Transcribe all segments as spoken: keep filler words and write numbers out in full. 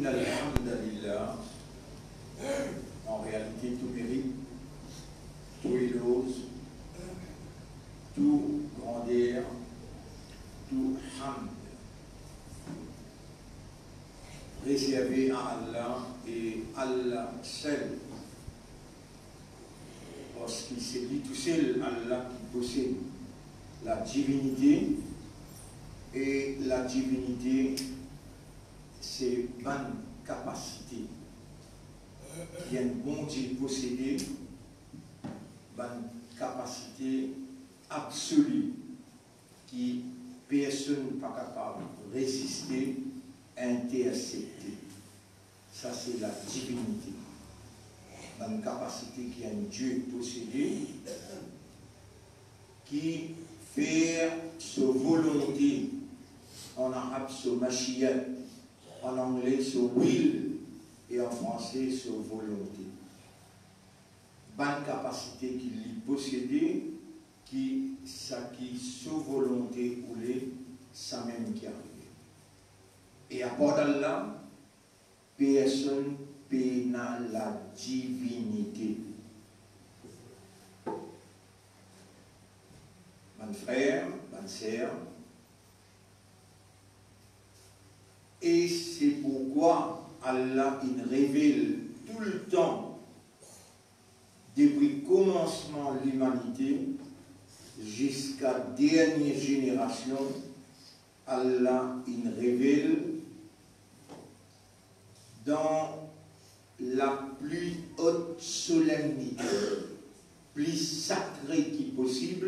Alhamdulillah, an realite, tou merit, tou eloz, tou grander, tou hamd rezerve a Allah e Allah sel. Parski se li tousel, Allah, ki posed ladivinite, e ladivinite se bann kapasite ki enn Bondie posede, bann kapasite absoli ki personn pa kapav reziste, intersepte. Sa se ladivinite. Bann kapasite ki enn Die posede, ki fer so volonte, an arab so mashiat, an angle so will, e an franse so volonte. Bann kapasite ki li posede, ki saki so volonte oule, samem ki arive. E apar d'Allah, personn pena ladivinite. Bann frer, bann ser, e se pourkwa Allah inn revel toultan, depi komansman limanite ziska dernie zenerasion, Allah inn revel dan la pli ot solemnite, pli sakre ki posib,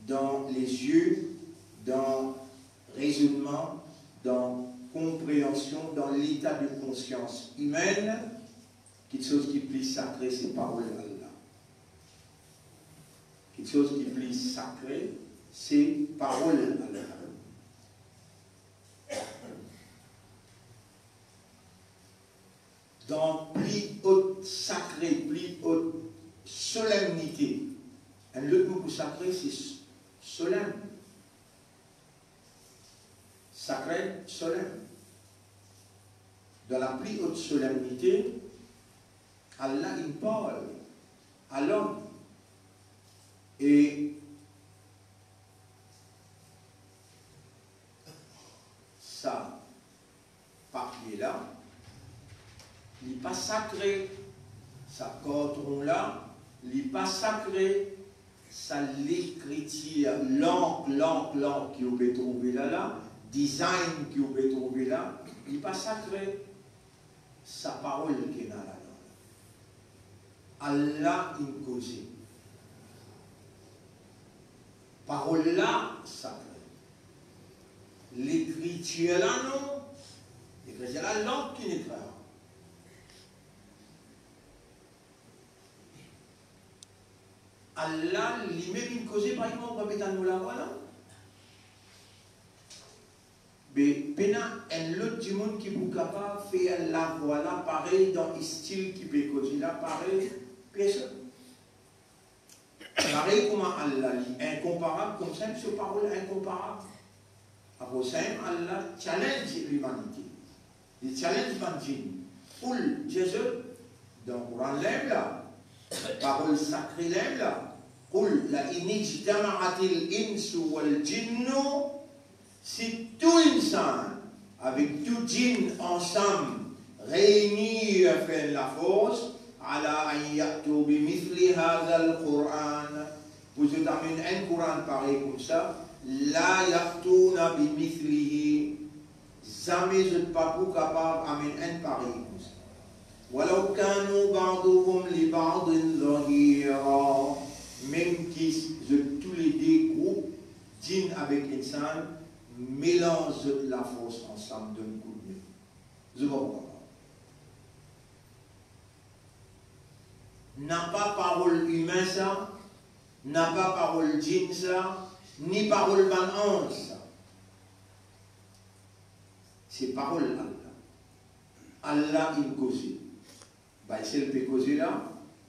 dan lezie, dan rezonnman, dan konpreansion, dan leta de konsians imenn, kiksoz ki pli sakre, se parol Allah. Kiksoz ki pli sakre, se parol Allah. Dan pli ot sakre, pli ot solemnite. Enn lot mo pou sakre, se s-, solem. Sakre, solem. Dan la pli ot solemnite, Allah inn parl a lom. E sa papie la, li pa sakre. Sa kartron la, li pa sakre. Sa lekritir, lank, lank, lank ki ou pe trouve la la, design ki ou pe trouve la, li pa sakre. Sa parol ki ena ladan la. Allah inn koze. Parol la sakre. Lekritir la non. Lekritir la, lank ki inn ekrir. Allah limem inn koze, pa ena, ou pa pe tann mo lavwa la. Be, pena enn lot dimoun ki pou kapav fer lavwa la parey, dan stil ki pe koze la parey, personn. Parey kouma Allah li inkonparab, koumsa so parol inkonparab. Apre sa, Allah challenge limanite. Li challenge bann djinn. Qul, dir zot, dan Koran limem la, parol sakre limem la, qul la in ijtama'atil insu wal jinnu, si tou insan avek tou djinn ansam reini fer lafors, ala an ya'tu bimithli hazal Quran, pou zot amenn enn Koran parey koumsa, la ya'tuna bimithlihi, zame zot pa pou kapav amenn enn parey koumsa. Walaw kanu ba'duhum li ba'din zahira, mem ki zot toulede group, djinn avek insan, melanz zot lafors ansam, donn koudme, zot pa pou kapav. Napa parol imin sa, napa parol djinn sa, ni parol bann anz sa. Se parol Allah. Allah inn koze. Baysel pe koze la,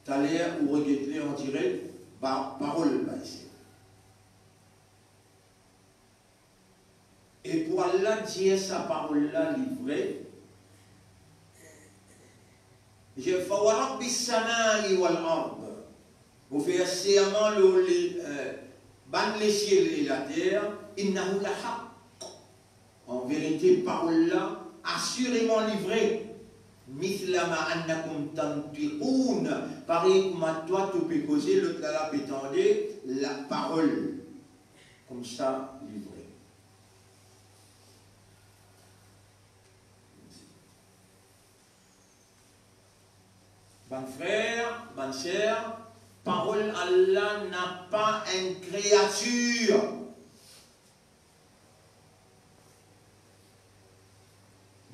taler ou reget li, on dirait ba-, parol Baysel. E pou Allah dir sa parol la, li vre, Li dir, "Fa wa Rabbis samai wal ard." Mo fer serman lor le, eh, bann lesiel e later, "Innahu lahaq." An verite, parol la, asireman li vre. "Mithla ma annakum tantiqun." Parey kouma twa to pe koze, lot la la pe tande laparol. Koumsa li vre. Bann frer, bann ser, parol Allah napa enn kreatir.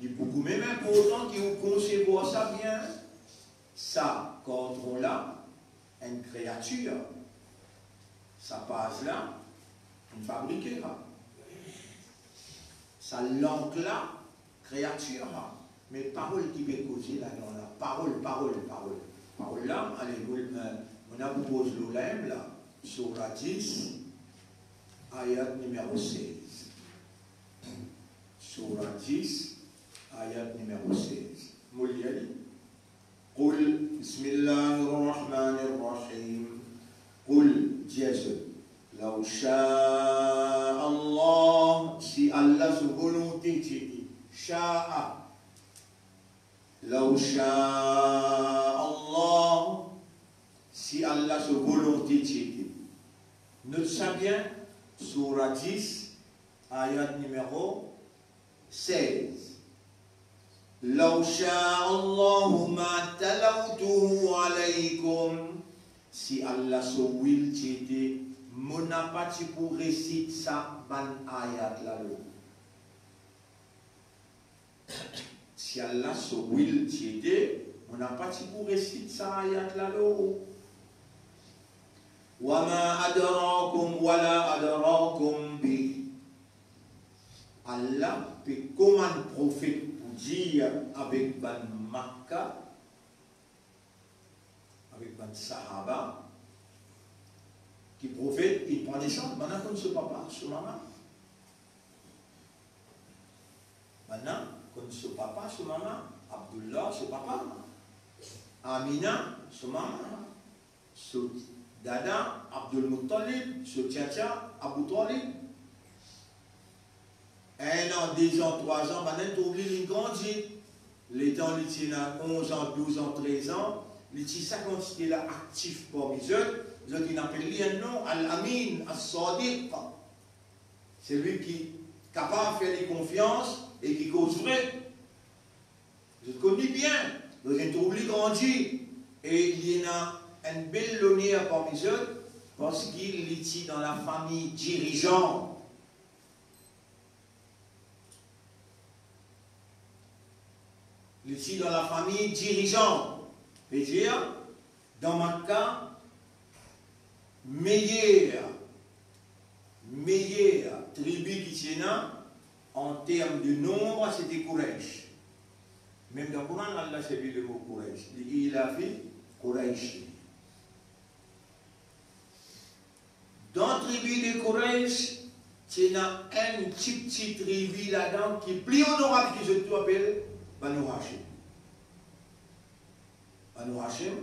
Li boukou mem inportan ki ou konsevwar sa bien. Sa kartron la, enn kreatir. Sa paz la, enn fabrike la. Sa lank la, kreatir la. Me parol ki pe koze ladan la, parol, parol, parol. Parol la, ale, mo, eh, mo ena pou koz lor la mem la, Soura dis, ayat nimero sez. Soura dis, ayat nimero sez. Mo lir li. Qul, bismillahir rahmanir rahim. Qul, dir zot, law sha Allah, si Allah so volonte ti ete. Sha, law sha Allah, si Allah so volonte ti ete. Not sa bien, Soura dis, ayat nimero sez. Law sha Allahu ma talawtuhu alaykum. Si Allah so wil ti ete, mo napa ti pou resit sa bann ayat la lor. Si Allah so wil ti ete, mo napa ti pou resit sa ayat la lor. Wa ma adrakum, wa la adrakum bih. Allah pe komann profet pou dir avek bann Makka, avek bann sahaba, ki profet inn pran nesans, bann la konn so papa, so mama. Bann la konn so papa, so mama, Abdullah, so papa, Amina, so mama, so dada, Abdul Muttalib, so tiatia, Abu Talib. Enn an, de zan, trwa zan, bann la trouv li, li grandi. Letan li ti ena onz an, douz an, trez an, li ti sa kantite la aktif parmi zot, zot inn apel li enn non, Al-Amin, As-Sadiq. Selwi ki kapav fer li konfians e ki koz vre. Zot konn li bien, zot inn trouv li grandi, e li ena enn bel loner parmi zot, parski li ti dan lafami dirizan. Li ti dan lafami dirizan, vedir dan Makka, meyer, meyer tribi ki ti ena an term de nonb, se ti Quraysh. Mem dan Koran, Allah servi le mo Quraysh. Li ilafi Quraysh. Dan tribi de Quraysh, ti ena enn tipti tribi ladan ki pli onorab ki zot tou, apel Banu Hashim. Banu Hashim,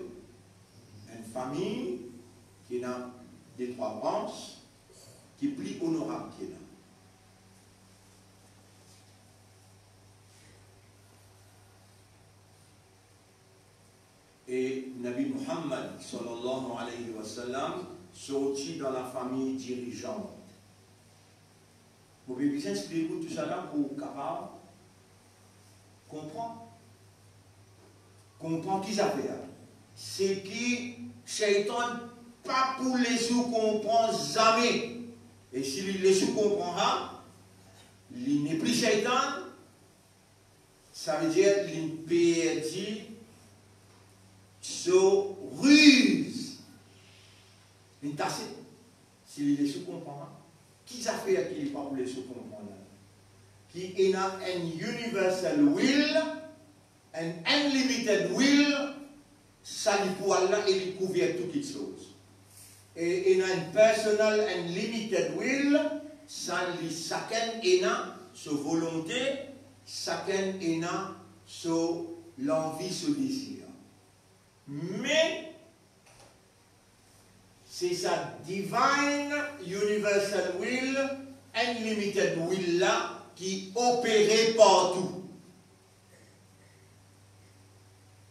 enn fami ki ena de trwa brans, ki pli onorab ki ena. E Nabi Muhammad, sallallahu alayhi wa sallam, sorti dan lafami dirizan. Mo pe bizin explik ou tousala pou ou kapav konpran. Konpran ki zafer. Seki Shaitan pa pou les ou konpran zame. E si li les ou konpran sa, li nepli Shaitan, savedir li perdi so riz. Li tase. Si li les ou konpran, ki zafer ki li pa pou les ou konpran la? Ki ena enn universal will, enn unlimited will, sa li pou Allah e li kouver tou kiksoz. E ena enn personal unlimited will, sa li sakenn ena so volonte, sakenn ena so lanvi, so dezir. Me se sa Divine Universal Will, Unlimited Will la ki opere partou.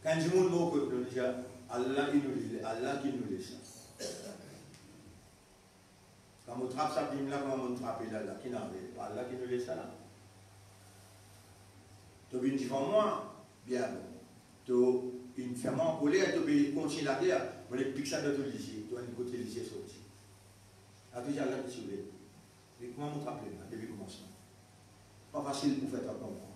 Kan dimoun mor kot nou, li dir, "Allah ki nou le, Allah ki nou le sa." Kan mo trap sa plim la, kouma mo trape la, la ki nave, pa Allah ki nou le sa la. To vinn divan mwa, bien bon. To inn fer mwa ankoler, to pe kontign lager, mo le pik sa dan to lizie, to enn kote lizie sorti. Akoz Allah ki sove. Me kouma mo trap li la, depi koumansman. Pa fasil pou fer twa konpran.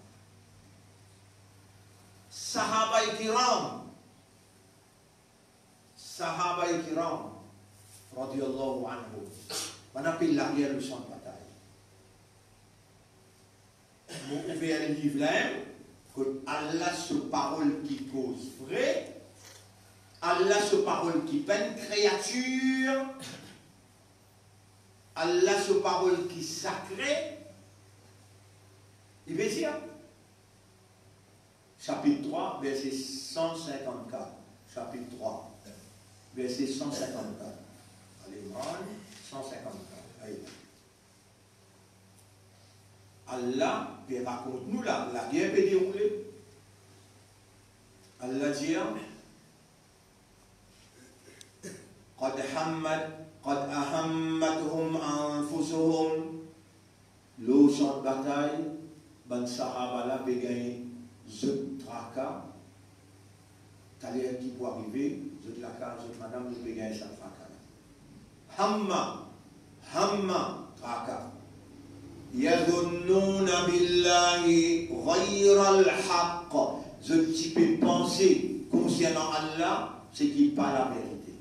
Sahaba kiram, Sahaba kiram, radiyallahu anhum, bann la pe lager lor san batay. Mo ouver liv la, kot Allah so parol ki koz vre, Allah so parol ki pa enn kreatir, Allah so parol ki sakre, li pe dir, sapit trwa, verse san sinkant-kat. Sapit trwa, verse san sinkant-kat. Al Imran, san sinkant-kat. Ayo. Allah pe rakont nou la, lager pe deroule. Allah dir, "Qad hammat, qad ahammathum anfusuhum." Lor san batay, bann sahaba la pe gagn zot traka. Taler ki pou arive, zot lakaz, zot madam, zot pe gagn sa traka la. Hamma, hamma, traka. Yadhunnuna billahi ghayral haqq. Zot ti pe panse konsernan Allah seki pa laverite.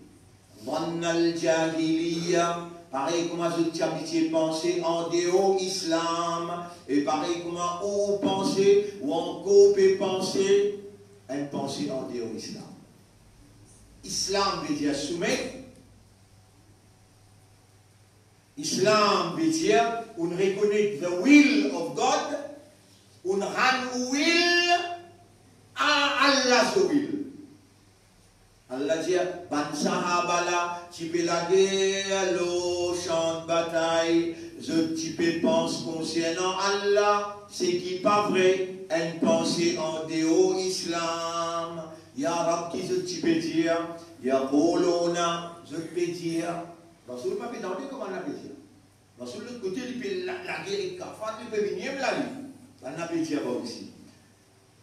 Dhannal jahiliya, parey kouma zot ti abitie panse andeor Islam, e parey kouma ou panse, ou ankor pe panse, enn panse andeor Islam. Islam ve dir soumet. Islam ve dir, ou rekonet the will of God, ou rann ou will a Allah so will. Allah dir, bann sahaba la ti pe lager lor san batay, zot ti pe panse konsernan Allah seki pa vre, enn panse andeor Islam. Ya Rab, ki zot ti pe dir? Yaquluna, zot pe dir, Rasoul pa pe tande kouma bann la pe dir. Rasoul lot kote, li pe la-, lager ek kafar, li pe vini, la li. Bann la pe dir ba osi.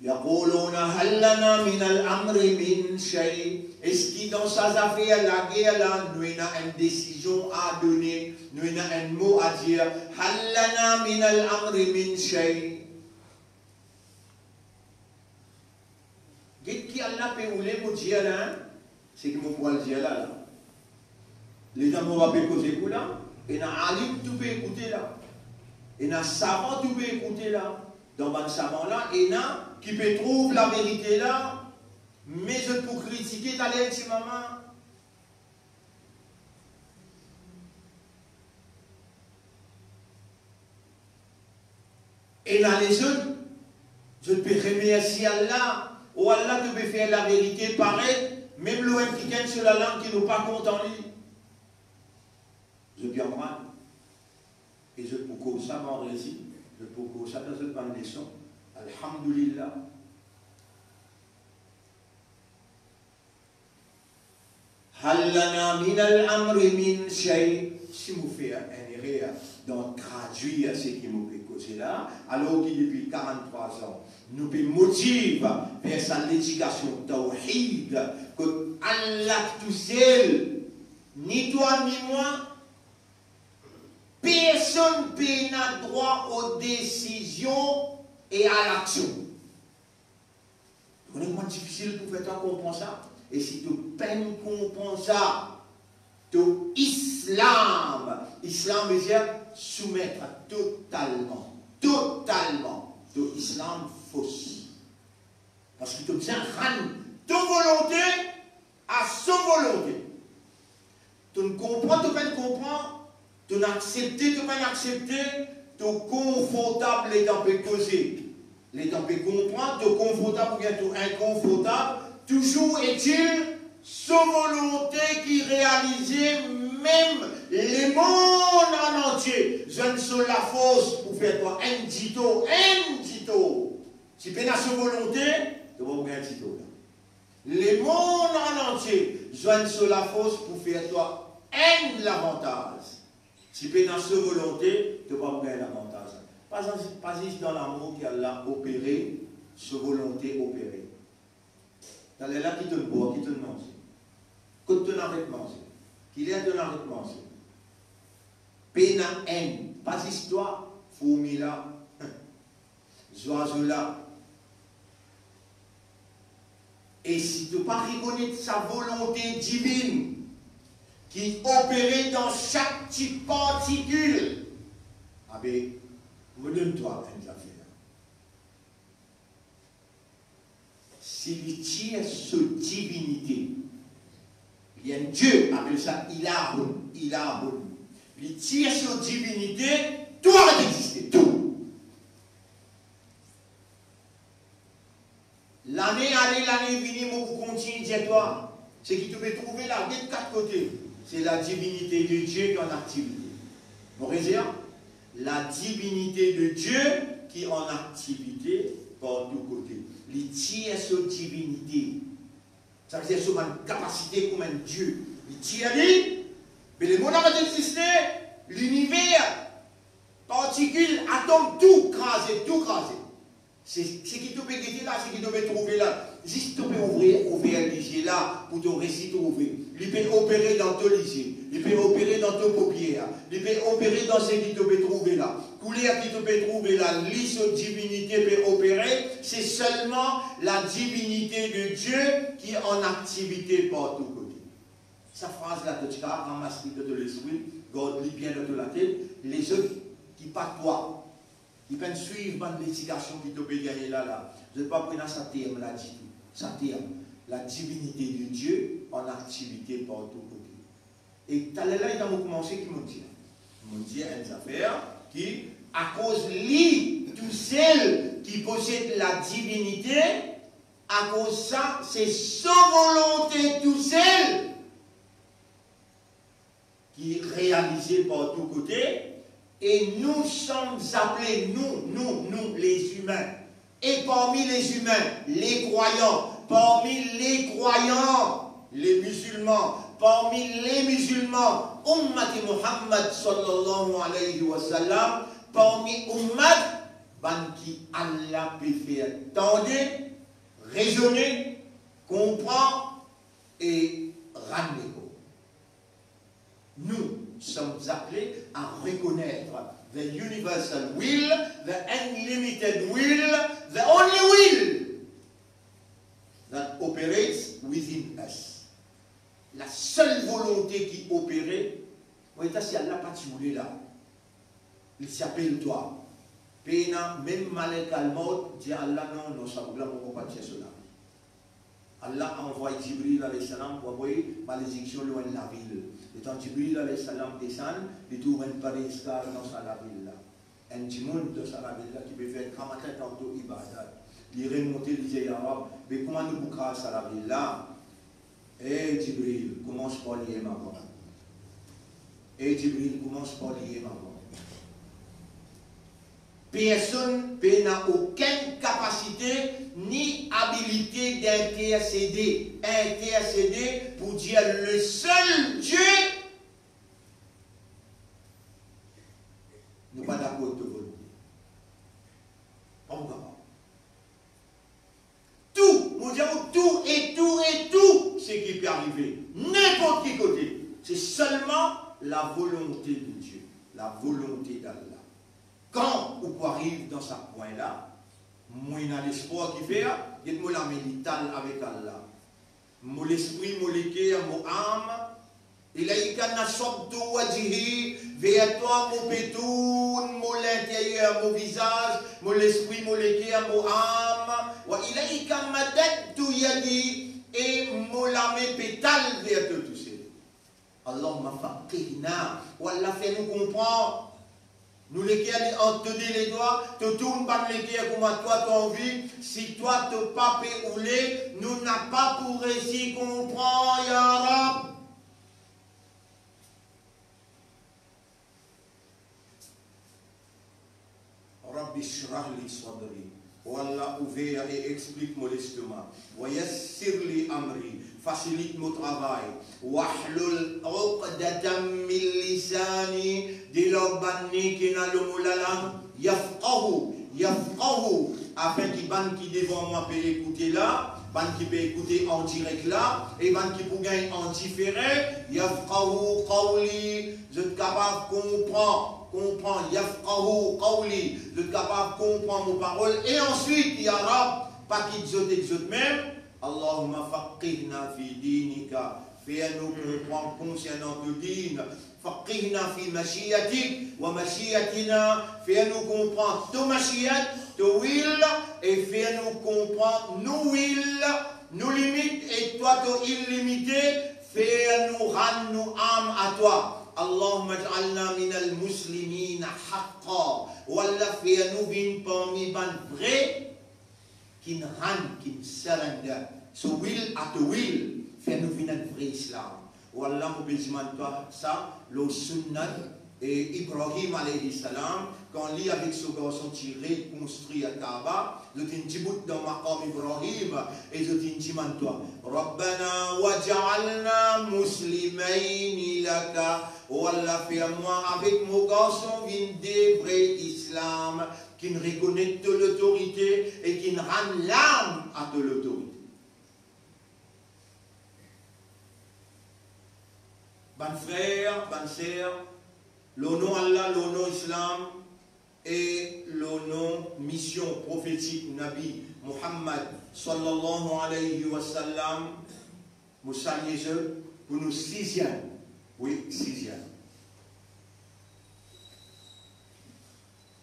Yaquluna hal lana minal amri min shay. Eski dan sa zafer lager la, nou ena enn desizion a done, nou ena enn mo a dir? Hal lana minal amri min shay. Get ki Allah pe oule pou dir la, hein? Seki mo pou al dir la, la. Letan mo pe koze kou la, ena alim tou pe ekoute la. Ena savan tou pe ekoute la. Dan bann savan la, ena ki pe trouv laverite la, me zot pou kritike taler ti mama. Ena lezot, zot pe remersie Allah. O Allah, to pe fer laverite paret, mem lor enn kikenn so lalang ki nou pa kontan li. Zot pe aprann. E zot pou koz sa vandredi, zot pou koz sa dan zot bann leson. Alhamdulillah. Hal lana minal amri min shay. Si mo fer enn erer dan tradwir seki mo pe koze la, alor ki depi karant-trwa an, nou pe motive ver sa ledikasion tawhid, kot Allah tousel, ni twa, ni mwa, personn pena drwa o desizion e a laksion. Ou kone kouma difisil pou fer twa konpran sa? E si to pa'nn konpran sa, to Islam, Islam ve dir soumet totalman, totalman, to Islam fos. Parski to bizin rann to volonte a so volonte. To konpran, to pa'nn konpran, to aksepte, to pa'nn aksepte, to konfortab letan pe koze, letan pe konpran, to konfortab oubien to inkonfortab, Toujours est-il, so volonte ki realize, mem lemond an antie zwenn so lafors pou fer twa enn ditor, enn ditor. Si pena so volonte, to pa pou gagn ditor la. Lemond an antie zwenn so lafors pou fer twa enn lavantaz. Si pena so volonte, to pa pou gagn lavantaz. Pa zis, pa zis dan lamour ki Allah opere, so volonte opere. Taler la, ki to'nn bwar, ki to'nn manze? Kot to'nn aret manze? Kiler to'nn aret manze? Pena enn, pa zis twa, fourmi la, zwazo la. E si to pa rekonet sa volonte divin ki opere dan sak ti partikil, abe, mo donn twa enn zafer. Si li tir so divinite, li enn Die, apel sa Ilahun, Ilahun. Li tir so divinite, tou aret existe, tou. Lane ale, lane vini, mo pou kontign dir twa, seki to pe trouve la, de kat kote, se la divinite de Die ki an aktivite. Mo rezon, la divinite de Die ki an aktivite partou kote. Li tir so divinite. Sa vedir so bann kapasite kouma enn Die. Li tir li, be lemond aret existe, liniver, partikil, atom, tou kraze, tou kraze. Se, seki to pe gete la, seki to pe trouve la, zis to pe ouver, ouver lizie la pou to resi trouve. Li pe opere dan to lizie, li pe opere dan to popier, li pe opere dan seki to pe trouve la. Kouler ki to pe trouve la, li so divinite pe opere, se selman la divinite de Die ki an aktivite partou kote. Sa fraz la, to ti kapav ramas li dan to lespri, gard li bien dan to latet, lezot ki pa twa, ki pa'nn swiv bann ledikasion ki to pe gagne la la, zot pa pou ena sa term la ditou. Sa term, la divinite de Die an aktivite partou kote. E taler la, ena mo koumanse ki mo dir. Mo dir enn zafer ki, akoz li tousel ki posed la divinite, akoz sa, se so volonte tousel ki realize partou kote, e nous sommes appelés, nous, nous, nous, les humains, et parmi les humains, les croyants, parmi les croyants, les musulmans, parmi les musulmans, ummat Muhammad sallallahu alayhi wa sallam, parmi ummat, bann ki Allah pe fer tande, rezone, konpran e rann lekor. Nous sommes appelés à reconnaître the universal will, the unlimited will, the only will that operates within us. La sel volonte ki opere, mo eta si Allah pa ti oule la, li ti apel twa. Pena mem malaik al mort dir Allah, non, non, sa boug la, mo pa pou tir so lavi. Allah anvway Jibril alayhis salam pou avoy malediksion lor enn lavil. Letan Jibril alayhis salam desann, li trouv enn parezgar dan sa lavil la. Enn dimoun dan sa lavil la ki pe fer gramatin tanto ibadat. Li remonte, li dir, "Ya Rab, be kouma nou pou kraz sa lavil la?" "Eh Jibril, koumans par li-mem avan. Eh Jibril, koumans par li-mem avan." Personn pena okenn kapasite ni abilite d'intercéder, intercéder pou dir le sel Die, nou pa dakor ek to volonte. Pa pou kapav. Tou, mo dir ou, tou e tou e tou seki pe arive, ninport ki kote, se selman la volonte de Die, la volonte d'Allah. Kan ou pou ariv dan sa pwin la, mo ena lespwar ki fer, get mo lame, li tal avek Allah. Mo lespri, mo leker, mo am, ilayka nasabtu wajhi, ver twa mo pe tourn mo linteryer, mo vizaz, mo lespri, mo leker, mo am, wa ilayka madadtu yadi, e mo lame pe tal ver to tousel. Allahumma faqqihna, o Allah, fer nou konpran. Nou leker li ant to de ledwa, to tourn bann leker kouma twa to anvi. Si twa to pa pe oule, nou napa pou resi konpran, ya Rab. Rabbi shrah li sadri. O Allah, ouver e explik mo lestoma. Wa yassir li amri, fasilit mo travay. Wahlul uqdatan min lisani, delarg bann ner ki ena lor mo lalang. Yafqahu, yafqahu, afin ki bann ki devan mwa pe ekoute la, bann ki pe ekoute an direk la, e bann ki pou gagn an difere, yafqahu qawli, zot kapav konpran, konpran, yafqahu qawli, zot kapav konpran mo parol, e answit, ya Rab, pa kit zot ek zotmem. Allahumma faqqihna fi dinika, fer nou konpran konsernan to din, faqqihna fi mashiatik wa mashiatina, fer nou konpran to mashiat, to will, e fer nou konpran nou will, nou limit, e twa to illimite, fer nou rann nou am a twa. Allahumma ij'alna minal muslimina haqqa. O Allah, fer nou vinn parmi bann vre ki'nn rann, ki'nn surrender. So will a to will, fer nou vinn enn vre Islam. O Allah, mo pe dimann twa sa, lor sunnat, e, Ibrahim alayhi salam, kan li avek so garson ti rekonstrir Kaaba, zot inn dibout dan maqam Ibrahim, e zot inn dimann twa, Rabbana waj'alna muslimayni laka. O Allah, fer mwa avek mo garson vinn de vre Islam, ki'nn rekonet to lotorite e ki'nn rann lam a to lotorite. Bann frer, bann ser, lor nom Allah, lor nom Islam e lor nom mision profetik Nabi Muhammad sallallahu alayhi wa sallam, mo salie zot pou nou siziem, wi, siziem.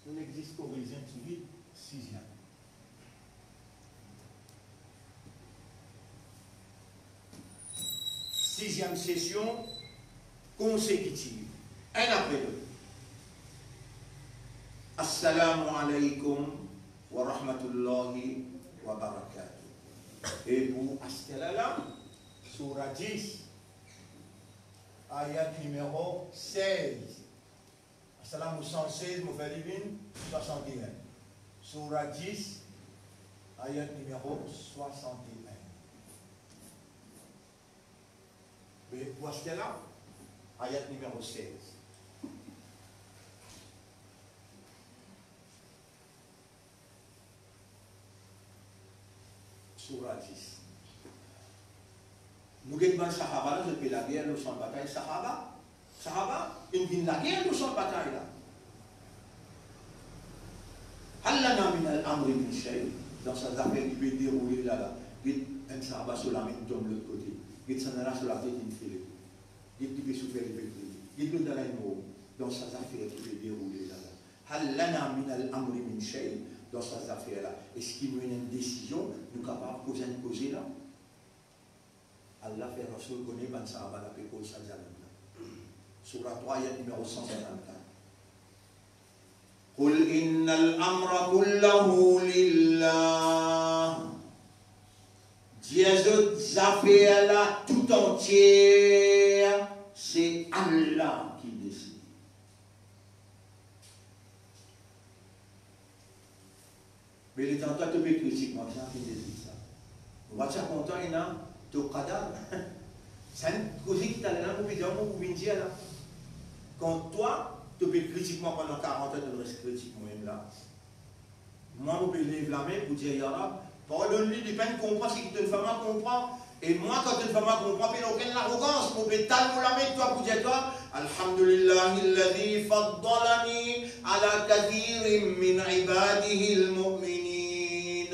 Nou existe pou rezime tou vid, siziem. Siziem sesion konsekitiv, enn apre lot. Assalamu alaykum wa rahmatullahi wa barakatuh. E pou aster la la, soura dis, ayat nimero sez. Aster la mo san sez, mo fer li vinn swasant-e-enn. Soura dis, ayat nimero swasant-e-enn. Me pou aster la, ayat nimero sez. Soura dis. Nou get bann sahaba la, zot pe lager lor san batay. Sahaba, sahaba, inn vinn lager lor san batay la. Hal lana minal amri min shay? Dan sa zafer ki pe deroule la la, get enn sahaba so lame inn tom lot kote. Get sannla so latet inn file. Get li pe soufer, li pe kriye. Get lot la la inn mor. Dan sa zafer ki pe deroule la la. Hal lana minal amri min shay? Dan sa zafer la, eski nou ena enn desizion, nou kapav koz enn koze la? Allah fer Rasoul kone bann sahaba la pe koz sa dialog la. Soura trwa, ayat nimero san sinkant-kat. Qul innal amra kullahu lillah. Dir zot, zafer la toutantie, se Allah ki deside. Me letan twa to pe kritik mwa, sa ki dir sa. Mwa ti a kontan ena to kadav. Sa enn koze ki taler la mo pe dir, mo pou vinn dir la. Kan twa to pe kritik mwa pandan karant an, to res kritik mwa la. Mwa mo pe lev lame pou dir, Ya Rab, pardonn li, li pa'nn konpran seki to fami konpran. E mwa, kan to fami konpran, pena okenn larogans, mo pe tann mo lame twa pou dir twa, Alhamdulillahi alladhi faddalani ala kathirin min ibadihi almu'minin.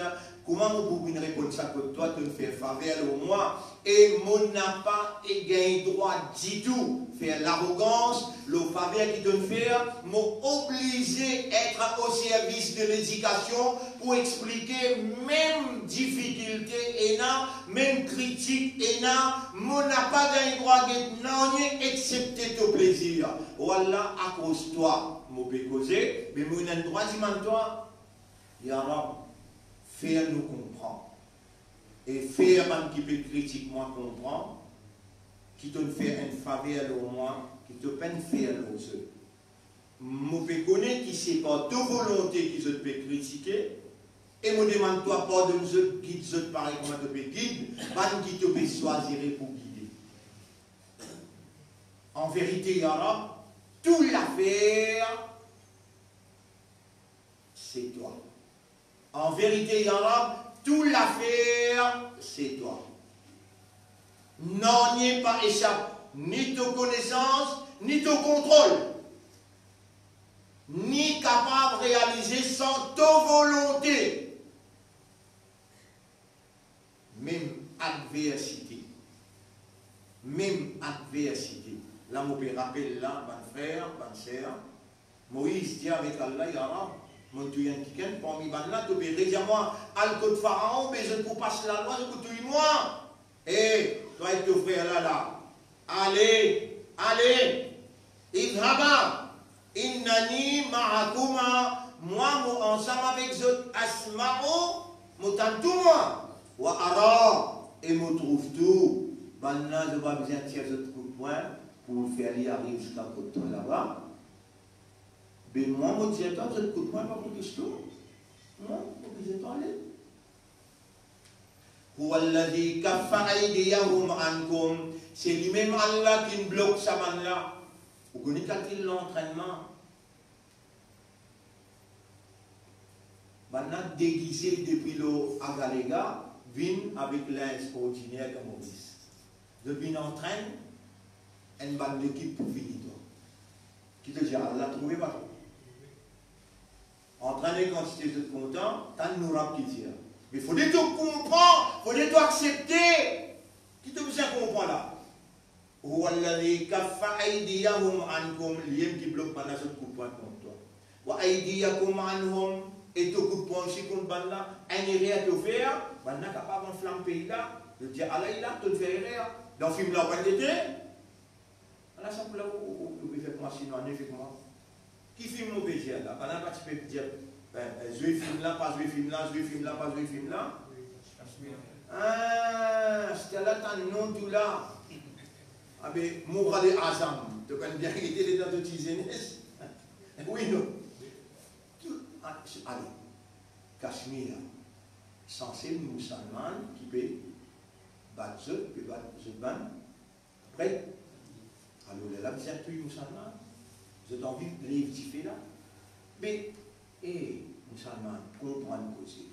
Kouma mo pou vinn reponn sa kot twa, to'nn fer faver lor mwa, e mo napa gagn drwa ditou fer larogans lor faver ki to'nn fer? Mo oblize et o servis de ledikasion pou explike mem difikilte ena, mem kritik ena, mo napa gagn drwa get nanye exsepte to plezir. O Allah, akroz twa, mo pe koze, me mo ena drwa dimann twa. Ya Rab, fer nou konpran, e fer bann ki pe kritik mwa konpran ki to'nn fer enn faver lor mwa ki to pa'nn fer lor zot. Mo pe kone ki se par to volonte ki zot pe kritike, e mo demann twa pardonn zot, gid zot parey kouma to pe gid bann ki to pe swazire pou gide. An verite, ya Rab, tou lafer se twa. An verite, ya Rab, tou lafer se twa. Nanye pa esap ni to konesans, ni to kontrol, ni kapav realize san to volonte. Mem adversite, mem adversite. La mo pe rapel la, bann frer, bann ser, Moiz dir avek Allah, "Ya Rab, mo touy enn kikenn parmi bannla, to pe redir mwa, al kot Faraon, be zot pou pas lalwa, zot pou touy mwa. E, twa ek to frer la, la, ale, ale, idhaba, innani ma'akuma, mwa mo ansam avek zot, asma'u, mo tann tou mwa, wa ara, e mo trouv tou." Bannla, zot pa bizin tir zot kout pwin pou fer li ariv ziska kot twa laba. Be mwa, mo dir twa, zot kout pwin pa pou tous twa. Non, mo bizin twa ale. Huwa allazi kaffa aydiyahum ankum. Se limem Allah ki'nn blok sa bannla. Ou kone kalkil lantrennman. Bannla degize depi lor agalega, vinn avek linz ordiner kouma Moiz. Zot vinn antrenn enn bann lekip pou fini twa. Ki to dir, Allah trouve pa trouve? Antrenn enn kantite zot kontan, tann nou Rab ki dir. Me fode to konpran, fode to aksepte. Ki to bizin konpran la? Huwa allazi kaffa aydiyahum ankum, limem ki blok bannla zot kout pwin kont twa. Wa aydiyakum anhum, e to kout pwin osi kont bannla. Enn erer to fer, bannla kapav anflam pei la. Zot dir, "Allah, ila, to'nn fer erer. Dan fim la, ou pa'nn gete?" Ala sa pou la, ou, ou, ou, ou pe fer kouma sinwa, nou fer kouma. Ki fim mo pe dir la? Bannla pa ti pe dir, ben, ben, zwe fim la, pa zwe fim la, zwe fim la, pa zwe fim la. Ah, aster la tann non tou la. Abe, Mourad e Azam, to pa'nn bien gete letan to ti zenes? Wi, non? Tou, ah, se, ale, Kashmir, sanse mousalman ki pe bat zot, pe bat zot bann pret. Alor, lerla bizin touy mousalman. Zot anvi lev dife la. Me, e, mousalman, konprann koze.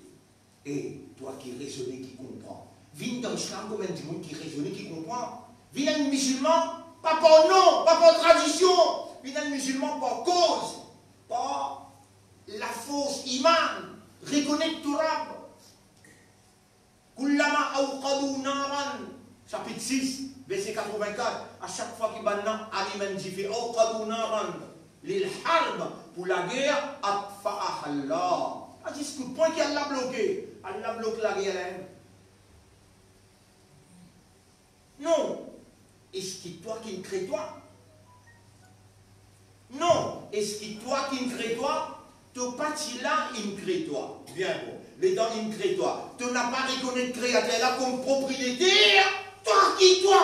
E, twa ki rezone, ki konpran, vinn dan Islam kouma enn dimoun ki rezone, ki konpran. Vinn enn mizilman, pa par non, pa par tradision. Vinn enn mizilman par koz, par lafors iman, rekonet to Rab. Kullama awqadu naran, sapit sis, verse katrevinkat, a sak fwa ki bannla alim enn dife, awqadu naran lil harb, pou lager, atfa'aha Allah. Pa zis kout pwin ki Allah bloke, Allah blok lager la mem. Non, eski twa ki'nn kre twa? Non, eski twa ki'nn kre twa? To pa ti la, inn kre twa. Bien bon. Letan inn kre twa, to napa rekonet Kreater la kom propriyeter, twa ki twa.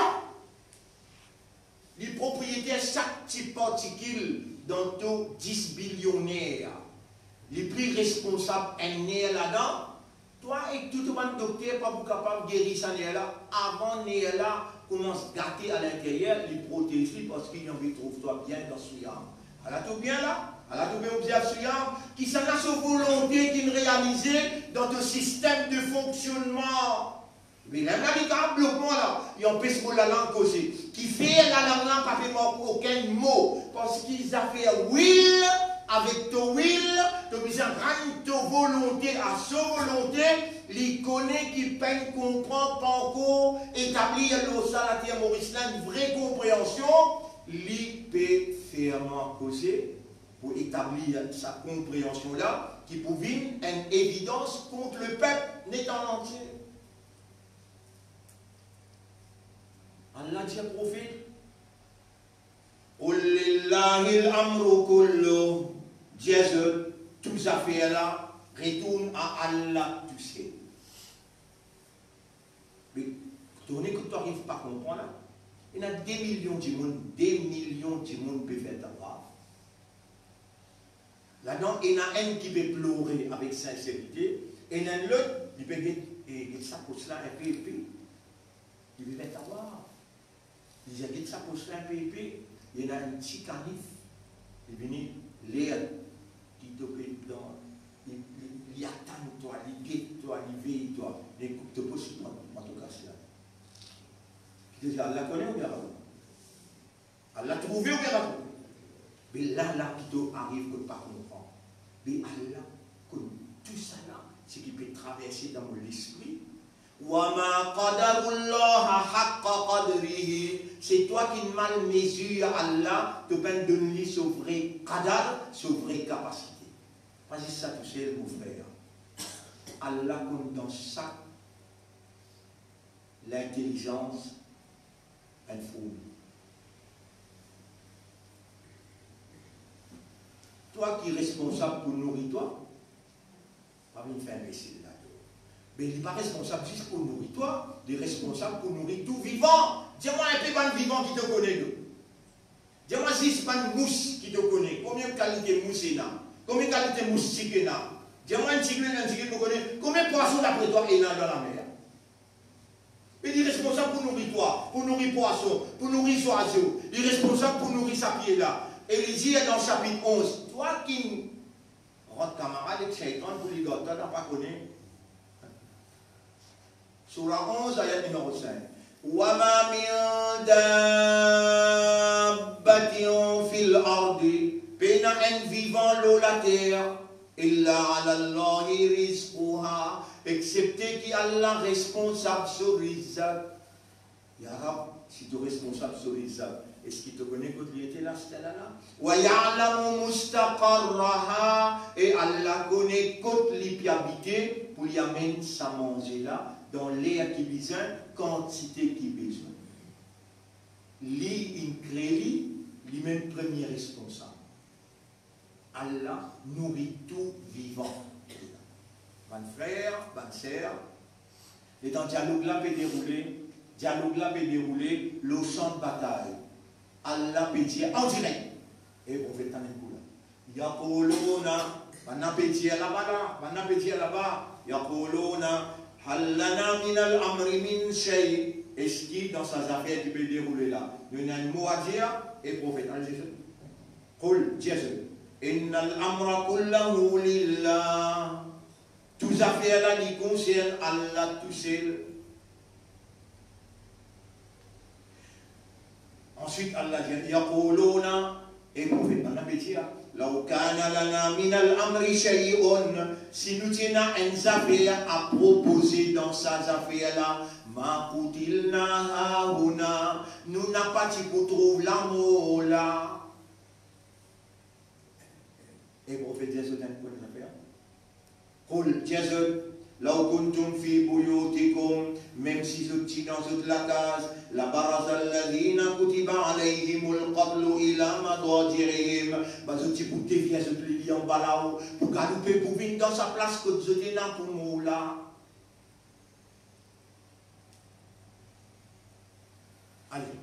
Li propriyeter sak ti partikil dan to dis bilyon ner. Li pli responsab enn ner ladan. Twa ek tou to bann dokter pa pou kapav geri sa ner la. Avan ner la koumans gate alinteryer, li protez li, parski li anvi trouv twa bien dan siyam. Ala to bien la, ala to pe obzerv siyam, kisannla so volonte ki'nn realize dan to sistem de fonksionnman. Me lamem la, li kapav blok mwa la, li anpes mo lalang koze. Kifer lalang la pa pe mark okenn mo, parski zafer will avek to will, to bizin rann to volonte a so volonte, li kone ki pa'nn konpran, pankor etablir lor sa later Moris la enn vre konpreansion, li pe ferman koze pou etablir sa konpreansion la, ki pou vinn enn evidans kont lepep net an antie. Allah dir profet, "Qul lillahil amru kulluh," dir zot, tou zafer la retourn a Allah tousel. Me, tourne kot to ariv pa konpran la, ena de milion dimoun, de milion dimoun pe fer tawaf. Ladan ena enn ki pe plore avek sinserite, ena enn lot, li pe get, e, get sapos la enpe epe. Li pe fer tawaf. Li dir, get sapos la enpe epe, ena enn ti kanif, li vini ler ki to pe dan, li, li, li atann twa, li get twa, li vey twa, li koup to pos, li pran, pran to kas la. Ki to dir, Allah kone oubien pa kone? Allah trouve oubien pa trouve? Me la, la ki to ariv kot pa konpran. Me Allah konn tousala, seki pe traverse dan mo lespri. Wa ma qadarullaha haqqa qadrihi. Se twa ki mal mezir Allah, to pa'nn donn li so vre qadar, so vre kapasite. Pa zis sa tousel, mo frer. Allah konn dan sak lintelizans enn fourmi. Twa ki responsab pou nouri twa, pa vinn fer enbesil ladan. Me li pa responsab zis pou nouri twa, li responsab pou nouri tou vivan. Dir mwa enpe bann vivan ki to kone, non? Dir mwa zis bann mous ki to kone. Konbien kalite mous ena? Konbien kalite moustik ena? Dir mwa enn tigit, enn tigit mo kone. Konbien pwason dapre twa ena dan lamer? Me li responsab pou nouri twa, pou nouri pwason, pou nouri zwazo. Li responsab pou nouri sa pie la. E li dir dan sapit onz, twa ki rant kamarad ek Seytan pou li gard twa, twa pa kone. Soura onz, ayat nimero sink. Wa ma min dabbatin fil ardi, pena enn vivan lor later, illa ala Allahi rizquha, exsepte ki Allah responsab so rizq. Ya Rab, si to responsab so rizq, eski to kone kot li ete la, sitela la? Wa ya'lamu mustaqarraha, e Allah kone kot li pe abite pou li amenn sa manze la, dan ler ki bizin, kantite ki bizin. Li inn kre li, limem premie responsab. Allah nouri tou vivan. Bann frer, bann ser, letan dialog la pe deroule, dialog la pe deroule lor san batay. Allah pe dir an direk, e profet tann enn kou la. Yaquluna, bann la pe dir laba la, bann la pe dir laba, yaquluna, hal lana minal amri min shay, eski dan sa zafer ki pe deroule la, nou ena enn mo a dir? E profet, al dir zot. Qul, dir zot, innal amra kullahu lillah. Tou zafer la, li konsern Allah tousel. Answit, Allah dir, yaquluna, e profet, bann la pe dir, law kana lana minal amri shay'un, si nou ti ena enn zafer a propoze dan sa zafer la, ma qutilna hahuna, nou napa ti pou trouv lamor la. E profet dir zot enn premie zafer. Qul, dir zot, law kuntum fi buyutikum, mem si zot ti dan zot lakaz, labaraza alladhina kutiba alayhimul qatlu ila madaji'ihim, ba zot ti pou devir zot lili anba lao, pou galoupe, pou vinn dan sa plas kot zot ena pou mor la. Ale.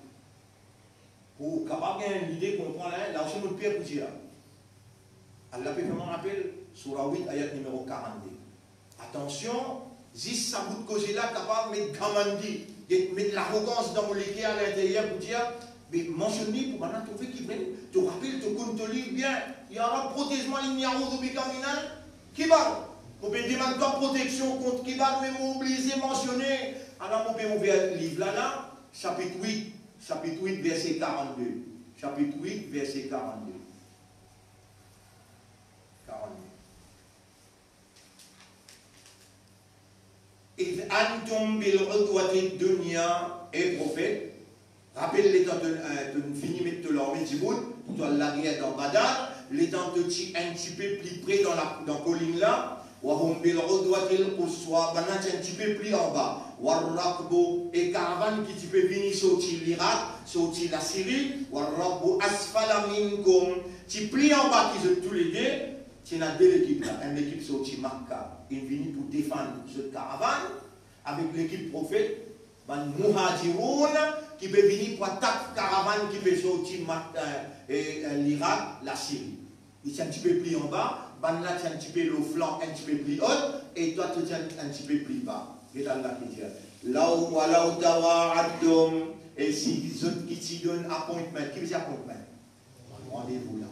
Pou kapav gagn enn lide, konpran la, la osi mo pe pou dir. Allah pe fer mwa rapel, soura wit, ayat nimero karannde. Atansion, zis sa bout koze la kapav met gramandi, get, met larogans dan mo leker, a linteryer pou dir, me mansionn li pou bann la trouve ki vremem to rapel, to konn to liv bien. Ya Rab, protez mwa, inni a'udhu bika minal kibar. Mo pe demann twa proteksion kont kibar, me mo oblize mansione. Ala mo pe ouver liv la la, sapit wit, sapit wit, verse karannde. Sapit wit, verse karannde. Karannde. Idh antum bil udwatid dunya, e Profet, rapel letan to, eh, to fini met to larme dibout pou to al lager dan Badar, letan to ti enn tipe pli pre dan la, dan kolinn la, wa hum bil udwatil quswa, bann la ti enn tipe pli anba, war rakbu, e karavann ki ti pe vini sorti Lirak, sorti Lasiri, war rakbu asfala minkum, ti pli anba ki zot toulede, ti ena de lekip la, enn lekip sorti Makka, inn vini pou defann zot karavann, avek lekip Profet, bann Muhajiroun ki pe vini pou atak karavann ki pe sorti Mak-, eh, eh, eh, Lirak, Lasiri. Li ti enn tipe pli anba, bann la ti enn tipe lor flan, enn tipe pli ot, e twa to ti enn, enn tipe pli ba. Get Allah ki dir, law, walaw tawa'adtum, e si zot ki ti donn appointment, ki vedir appointment? Randevou la.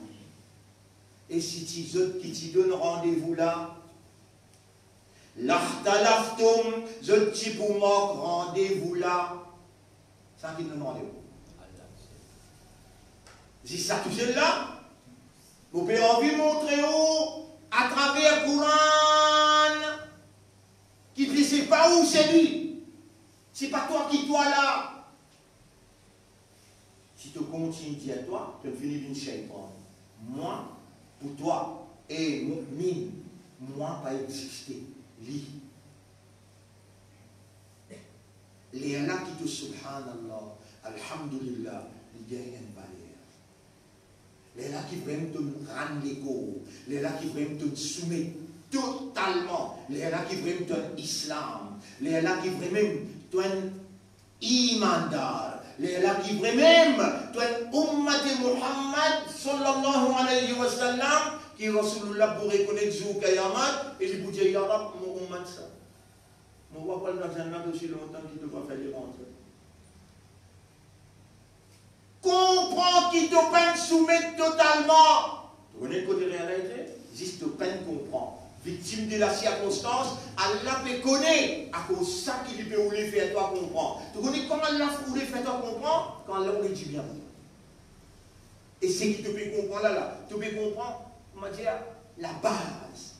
E si ti zot ki ti donn randevou la, lakhtalaftum, zot ti pou mank randevou la. Sa ki donn randevou? Zis sa tousel la, mo pe anvi montre ou atraver Koran, ki se pa ou se li, se pa twa ki twa la. Si to kontign dir twa, to fini vinn shaytan. Mwa, pou twa, e mu'min, mwa pa existe, li. Lerla ki to subhanallah, alhamdulillah, li gagn enn valer. Lerla ki vremem to rann lekor, lerla ki vremem to soumet totalman, lerla ki vremem to enn Islam, lerla ki vremem to enn imandar, lerla ki vremem to enn ummat Muhammad sallallahu alayhi wa sallam, ki Rasoulullah pou rekonet zour kiyamat, e li pou dir, ya Rab, mo ummat sa. Mo pa pou al dan Jannat osi lontan ki to pa fer li rantre. Konpran ki to pa'nn soumet totalman. To kone kote realite? Zis to pa'nn konpran. Viktim de la sirkonstans, Allah pe kone akoz sa ki li pe oule fer twa konpran. To kone kan Allah oule fer twa konpran? Kan Allah oule dibien pou twa. E seki to pe konpran la, la, to pe konpran, koumadir, labaz.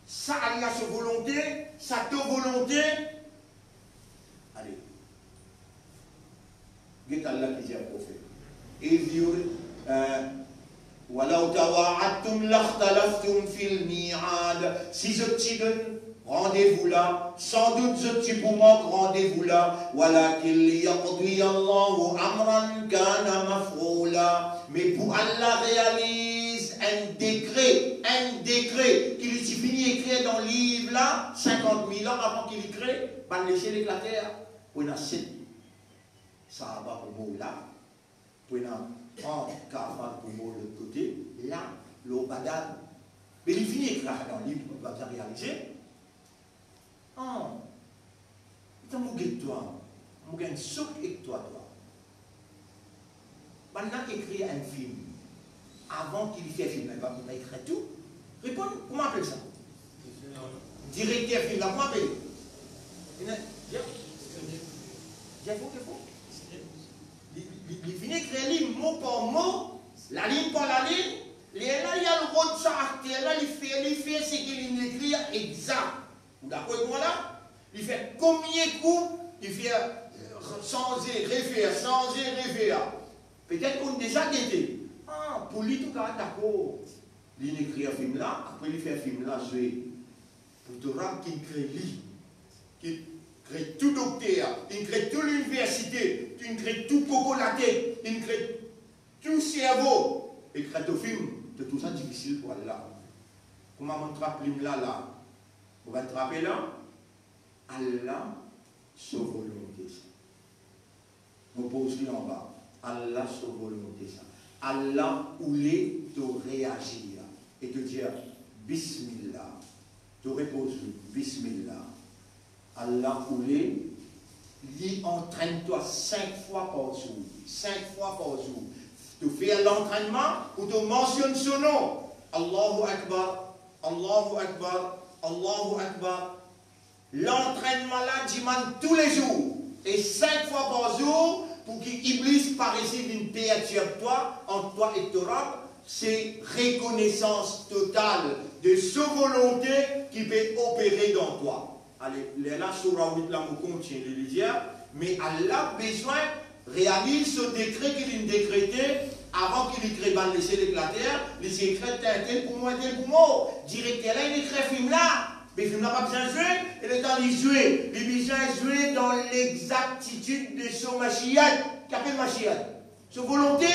Sa Allah so volonte, sa to volonte. Ale. Get Allah ki dir Profet. Idh yur-, eh, walaw tawa'adtum lakhtalaftum fil mi'ad. Si zot ti donn randevou la, sandout zot ti pou mank randevou la, walakin liyaqdiya Allahu amran kana maf'ula. Me pou Allah realiz enn dekre, enn dekre ki li ti fini ekrir dan liv la, sinkant mil an avan ki li kre bann lesiel ek later, pou ena set sahaba pou mor la, pou ena trant kafar pou mor lot kote, la, lor Badar. Me li fini ekrir dan liv, li pa bizin realize. Ah, letan mo get twa, mo gagn sok ek twa, twa. Bann la ekrir enn fim. Avan ki li fer fim la, li pa, li pa ekrir tou. Reponn, kouma apel sa? Direkter fim la, kouma apel? Ena, ya. Defo, defo. Li, li, li fini ekrir li mo par mo, lalinn par lalinn, lerla li al rod sa akter la, li fer, li fer seki li ekrir egzak. Ou dakor ek mwa la? Li fer konbien kou, li fer, eh, sanze, refer, sanze, refer. Petet ou'nn deza gete. Ah, pou li tou kapav dakor. Li ekrir fim la, apre li fer fim la zwe. Pou to Rab ki kre li, ki kre tou dokter, ki kre tou liniversite, ki kre tou koko latet, ki kre tou servo, e kre to fim, to trouv sa difisil pou Allah. Kouma mo trap lim la, la, mo gagn trape la, Allah so volonte sa. Mo poz li anba. Allah so volonte sa. Allah oule to reazir e to dir, bismillah. To repoz li, bismillah. Allah oule li antrenn twa sink fwa par zour. Sink fwa par zour. To fer lantrennman pou to mansionn so nom. Allahu Akbar, Allahu Akbar, Allahu Akbar. Lantrennman la dimann toulezour e sink fwa par zour pou ki Iblis pa resi vinn pertirb twa ant twa ek to Rab, se rekonesans total de so volonte ki pe opere dan twa. Ale, lerla soura wit la mo kontign li, li dir, me Allah bizin realiz so dekre ki li dekrete avan ki li kre bann lesiel ek later, li ti ekrir enn tel pou mor, enn tel pou mor. Direkter la, li ekrir fim la. Me fim la pa bizin zwe, e letan li zwe, li bizin zwe dan lexaktitid de so mashiat. Ki apel mashiat? So volonte.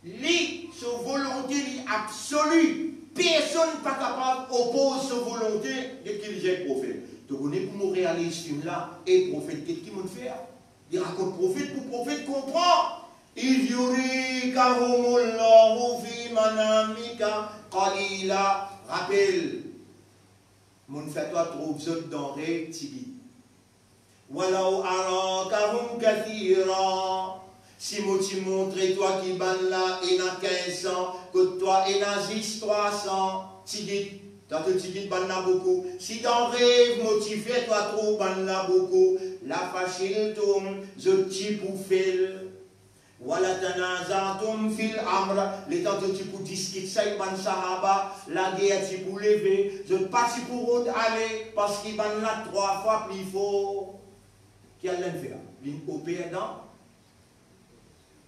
Li, so volonte li absoli. Personn pa kapav opoz so volonte. Get ki li dir profet. To kone pou mo realiz fim la, e profet, get ki mo'nn fer. Li rakont profet pou profet konpran. Iz yurikahumullahu fi manamika qalila. Rapel, mo'nn fer twa trouv zot dan rev tigit. Walaw arakahum kathira. Si mo ti montre twa ki bann la ena kinz san, kot twa ena zis trwa san, tigit, tanto tigit bann la boukou. Si dan rev mo ti fer twa trouv bann la boukou, lafashiltum, zot ti pou fel. Wala tanazatum fil amr, letan zot ti pou diskit sa ek bann sahaba, lager ti pou leve, zot pa ti pou rod ale, parski bann la trwa fwa pli for. Ki Allah inn fer? Li inn oper dan,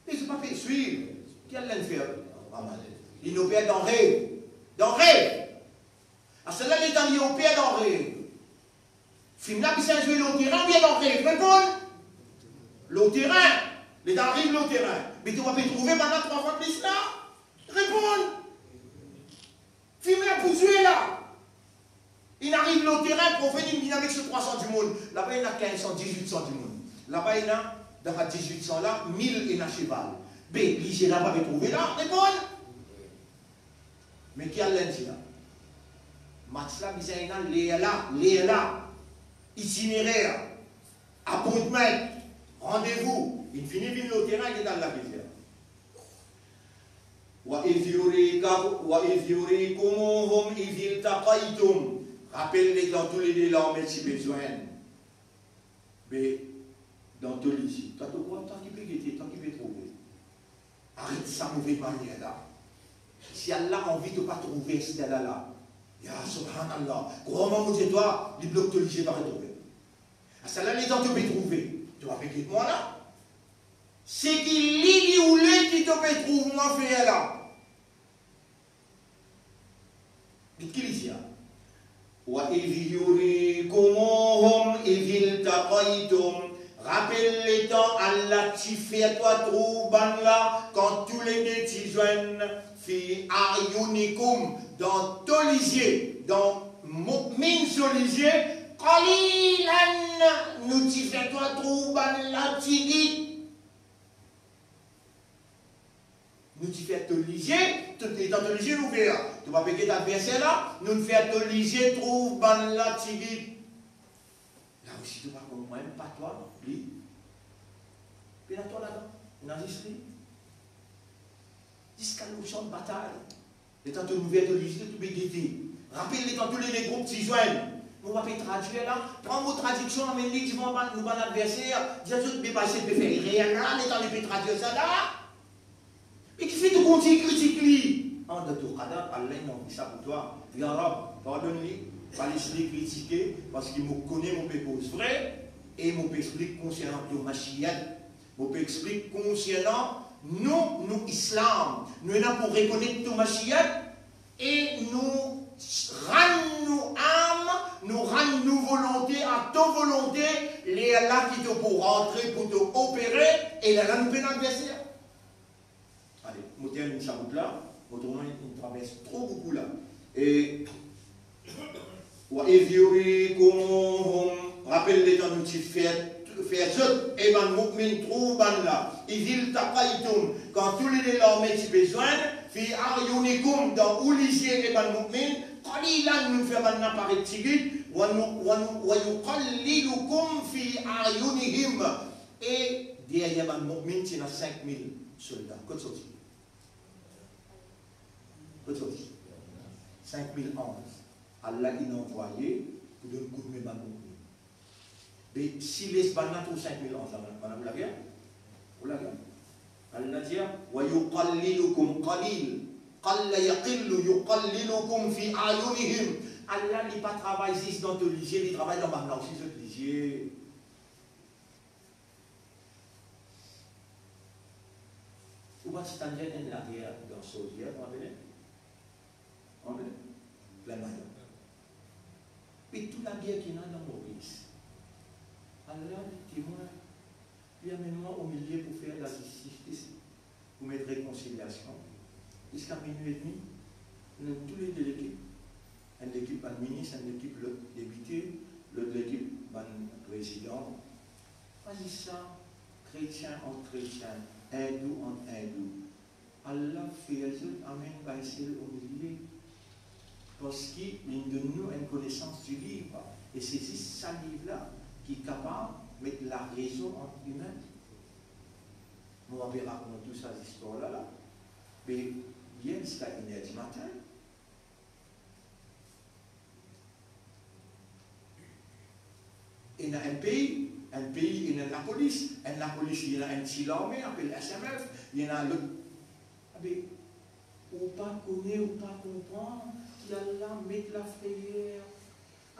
e zot pa pe swiv. Ki Allah inn fer? Li inn oper dan rev. Dan rev. Asla letan li oper dan rev, fim la bizin zwe lor terin oubien dan rev? Reponn. Lor terin. Letan ariv lor terin, me to pa pe trouve bann la trwa fwa plis la? Reponn. Fim la pou zwe la. Inn ariv lor terin, profet inn vinn avek so trwa san dimoun. Laba ena kinz san, dizwit san dimoun. Laba ena, dan sa dizwit san la, mil ena seval. Be, lizie la pa pe trouve la? Reponn. Me ki Allah inn dir la? Match la bizin ena ler la, ler la, itinerer, appointment, randevou. Inn fini vinn lor terin, get Allah pe dir. Wa iz yurika-, wa iz yurikumuhum iz iltaqaytum. Rapel letan toulede larme ti pe zwenn. Be, dan to lizie. Twa to krwar, twa ki pe gete, twa ki pe trouve. Aret sa move manier la. Si Allah anvi to pa trouve stela la, ya subhanallah, krwar mwa mo dir twa, li blok to lizie, pa retrouve. Asla letan to pe trouve, to pa pe get mwa la. Seki li, li oule ki to pe trouv mwa fer la. Get ki li dir. Wa iz yurikumuhum iz iltaqaytum. Rapel letan Allah ti fer twa trouv bann la, kan toulede ti zwenn, fi a'yunikum, dan to lizie, dan mu'min so lizie, qalilan, nou ti fer twa trouv bann la tigit. Nou ti fer to lizie, to, letan to lizie ouver, to pa pe get adverser la, nou fer to lizie trouv bann la tigit. La osi to pa konpran, pa twa, li. Pena twa ladan, ena zis li. Ziska nou san batay. Letan to ouver to lizie, to pe gete. Rapel letan toulede group ti zwenn. Mo pa pe tradwir la, pran mo tradiksion, amenn li divan bann, nou bann adverser, dir zot, be pa ese pe fer erer la, letan li pe tradwir sa la. Me kifer to kontign kritik li? Anda to qadar, Allah inn anvi sa pou twa. Ya Rab, pardonn li, pa les li kritike, parski mo kone mo pe koz vre, e mo pe explik konsernan to mashiat. Mo pe explik konsernan nou, nou Islam. Nou ena pou rekonet to mashiat e nou rann nou am, nou rann nou volonte a to volonte, lerla ki to pou rantre pou to opere, e lerla nou pena adverser. Ale, mo terminn sa bout la, otroman, inn travers tro boukou la. E, wa iz yurikumuhum, rapel letan nou ti fer, fer zot, e bann mu'min trouv bann la, iz iltaqaytum, kan toulede larme ti pe zwenn, fi a'yunikum, dan ou lizie e bann mu'min, qalilan, nou fer bann la paret tigit, wa nu-, wa nu-, wa yuqallilukum fi a'yunihim. E deryer bann mu'min ti ena sink mil solda. Kot sorti? Kot sorti? Sink mil anz. Allah inn anvwaye pou donn koudme bann mu'min. Me si les bann la trouv sink mil anz la, bann la pou lager? Pou lager. Allah dir, wa yuqallilukum qalil. Qalla yaqillu yuqallilukum fi ayunihim. Allah, li pa travay zis dan to lizie, li travay dan bann la osi zot lizie. Ou pa ti tann dir enn lager dan Sodier, ou apele? Ou apele? Plin Mayon. E tou lager ki ena dan Moris. Allah, li temwin, li amenn mwa omilie pou fer lazistis, pou met rekonsiliasion. Ziska minwi edmi, nou toulede lekip. Enn lekip bann minis, enn lekip lot depite, lot lekip bann prezidan. Pa zis sa, kretien ant kretien, indou ant indou. Allah fer zot amenn bann sel omilie, parski li donn nou enn konesans di liv, e se zis sa liv la ki kapav met larezon ant imin. Mo ape rakont tou sa zistwar la la, be yer ziska enn er dimatin, ena enn pei, enn pei ena enn lapolis, enn lapolis ena enn ti larme, apel S M F, ena lot. Abe, ou pa kone, ou pa konpran ki Allah met lafreyer,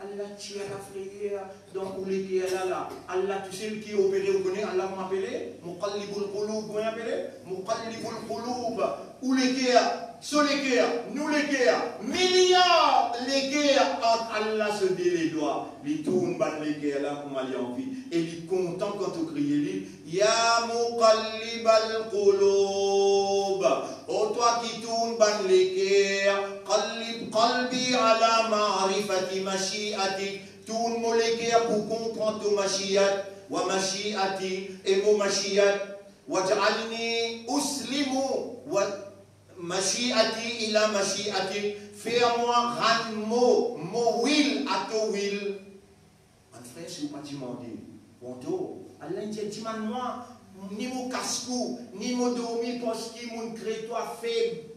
Allah tir lafreyer dan ou leker la la. Allah tousel ki opere, ou kone Allah kouma apele? Muqallibul qulub, kouma apele? Muqallibul qulub. Ou leker, so leker, nou leker, miliar leker ant Allah so de ledwa. Li tourn bann leker la kouma li anvi. E li kontan kan to kriye li, ya muqallibal qulub. O twa ki tourn bann leker, qallib qalbi ala ma'rifati mashi'atik. Tourn mo leker pou konpran to mashiat, wa mashi'ati, e mo mashiat. Waj'alni uslimu wa mashi'ati ila mashi'atik. Fer mwa rann mo, mo wil a to wil. Bann frer, si ou pa dimande, pran tor. Allah inn dir, dimann mwa, ni mo kas kou, ni mo dormi, parski mo'nn kre twa feb.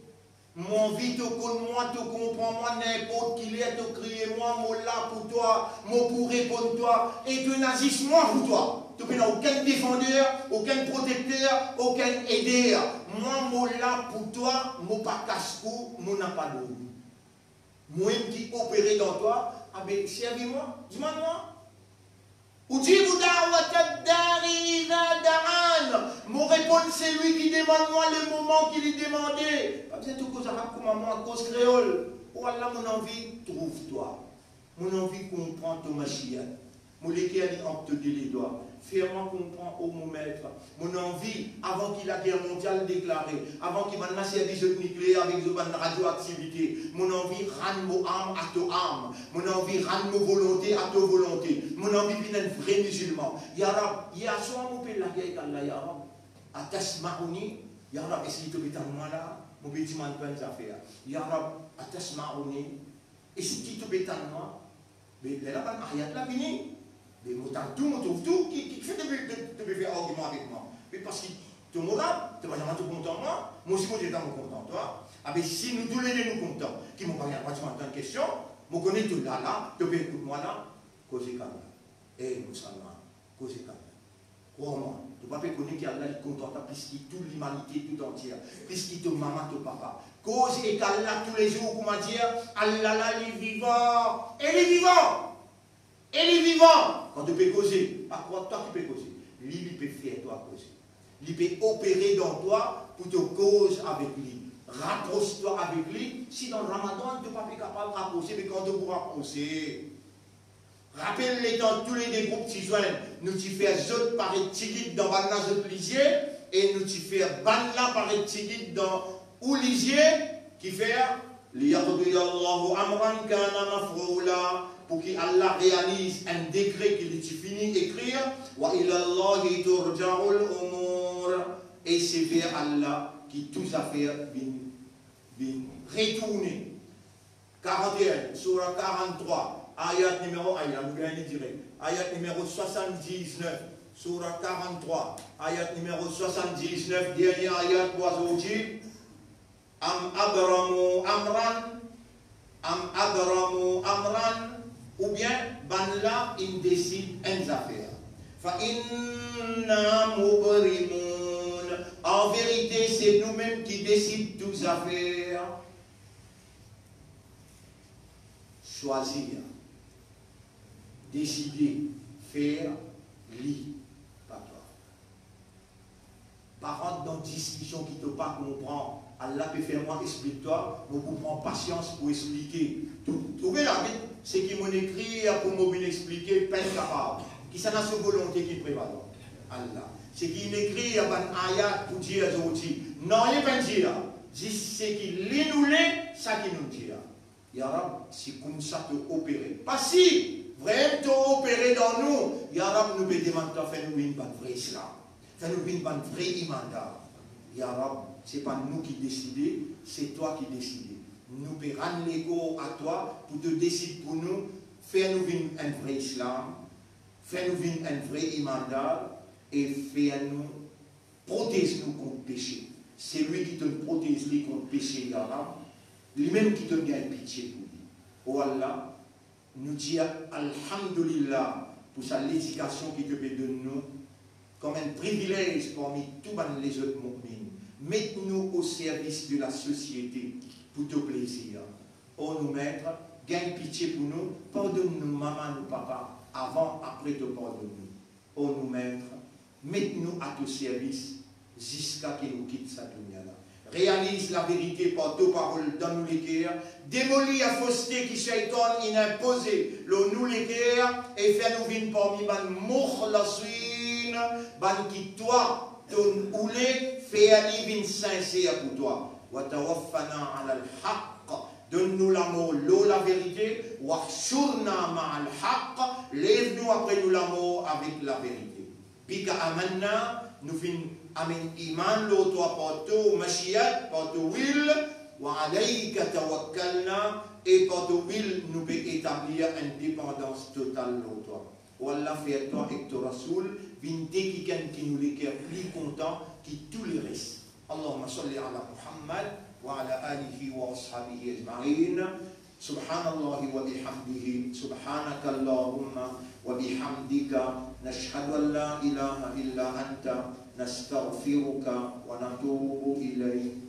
Mo anvi to konn mwa, to konpran mwa, ninport ki ler to kriye mwa, mo la pou twa, mo pou reponn twa, e to ena zis mwa pou twa. To pena okenn defander, okenn protekter, okenn eder. Mwa, mo la pou twa, mo pa kas kou, mo napa dormi. Mwa ki opere dan twa, abe servi mwa, dimann mwa. Ujibu da'watad da'i iza da'an. Mo reponn selwi ki demann mwa lemoman ki li demande. Pa bizin to koz arab kouma mwa, koz kreol. O Allah, mo'nn anvi trouv twa. Mo'nn anvi konpran to mashiat. Mo leker li ant to de ledwa. Fer mwa konpran, o mo met. Mo'nn anvi, avan ki lager mondial deklare, avan ki bann la servi zot nikleer avek zot bann radioaktivite, mo'nn anvi rann mo am a to am. Mo'nn anvi rann mo volonte a to volonte. Mo'nn anvi vinn enn vre mizilman. Ya Rab, yer swar mo pe lager ek Allah, ya Rab. Atasma'uni, ya Rab, eski to pe tann mwa la? Mo pe dimann twa enn zafer. Ya Rab, atasma'uni, eski to pe tann mwa? Me lerla bann ayat la vini. Me mo tann tou, mo trouv tou, ki, ki, kifer to pe, to, to pe fer argiman avek mwa? Me parski to mo Rab, to pa zame to kontan mwa, mo osi mo zame mo kontan twa. Abe si nou toulede nou kontan, ki mo pa gagn drwa dimann twa enn kestion, mo kone to la la, to pe ekout mwa la, koze kalm. E mo Salman, koze kalm. Krwar mwa, to pa pe kone ki Allah li kontan twa plis ki tou limanite tou antie, plis ki to mama, to papa. Koz ek Allah toulezour, kouma dir, Allah la li vivan, e li vivan, e li vivan. Kan to pe koze, pa krwar twa ki pe koze, li, li pe fer twa koze. Li pe opere dan twa pou to koz avek li. Rapros twa avek li. Si dan Ramadan to pa pe kapav raprose, me kan to pou raprose? Rapel letan toulede group ti zwinn, nou ti fer zot paret tigit dan bann la zot lizie, e nou ti fer bann la paret tigit dan ou lizie, kifer, liyaqdiyallahu amran kana maf'ula, pou ki Allah realiz enn dekre ki li ti fini ekrir, wa ilallahi turja'ul umur, e se ver Allah ki tou zafer vinn, vinn retourne. Karant-enn, soura karant-trwa, ayat nimero, ayat, nou gagn li direk. Ayat nimero swasann-diz-nef, soura karant-trwa, ayat nimero swasann-diz-nef, dernie ayat pou azordi. Am abramu amran, am abramu amran, oubien bann la inn desid enn zafer. Fa inna mubrimoun. An verite, se noumem ki desid tou zafer. Swazir, deside, fer li, pa twa. Pa rant dan diskision ki to pa konpran. Allah pe fer mwa explik twa, mo pou pran pasians pou explike. Tou, trouve la, seki mo ekrir pou mo vinn explike, pa kapav. Kisannla so volonte ki prevalan? Allah. Seki inn ekrir bann ayat pou dir zordi, nanye pa dir. Zis seki li nou le, sa ki nou dir. Ya Rab, si koumsa to opere. Pa si, vremem to opere dan nou. Ya Rab, nou pe demann twa fer nou vinn bann vre Islam. Fer nou vinn bann vre imandar. Ya Rab, se pa nou ki deside, se twa ki deside. Nou pe rann lekor a twa pou to desid pou nou, fer nou vinn enn vre Islam, fer nou vinn enn vre imandar e fer nou protez nou kont pese. Selwi ki to'nn protez li kont pese, ya Rab, limem ki to'nn gagn pitie pou li. O Allah, nou dir alhamdulillah pou sa ledikasion ki to pe donn nou, kom enn privilez parmi tou bann lezot mo'min. Met nou o servis de la sosiete pou to plezir. O nou Met, gagn pitie pou nou, pardonn nou mama nou papa, avan, apre to pardonn nou. O nou Met, met nou a to servis ziska ki nou kit sa dunia la. Realiz laverite par to parol dan nou leker, demoli lafoste ki Seytan inn inpoze lor nou leker e fer nou vinn parmi bann mukhlasin, bann ki twa to'nn oule fer li vinn sinser pou twa. Wa tawaffana alal haqq, donn nou lamor lor laverite, wahshurna ma'al haqq, lev nou apre nou lamor avek laverite. Bika amanna, nou finn amenn iman lor twa par to mashiat, par to wil, wa alayka tawakkalna, e par to wil nou pe etablir enn depandans total lor twa. O Allah, fer twa ek to Rasoul vinn de kikenn ki nou leker pli kontan ki tou leres. Allahumma salli ala Muhammad wa ala alihi wa ashabihi ajma'in. Subhanallahi wa bihamdihi, subhanaka Allahumma wa bihamdika, nashhadu an la ilaha illa anta, nastaghfiruka wa natubu ilayk.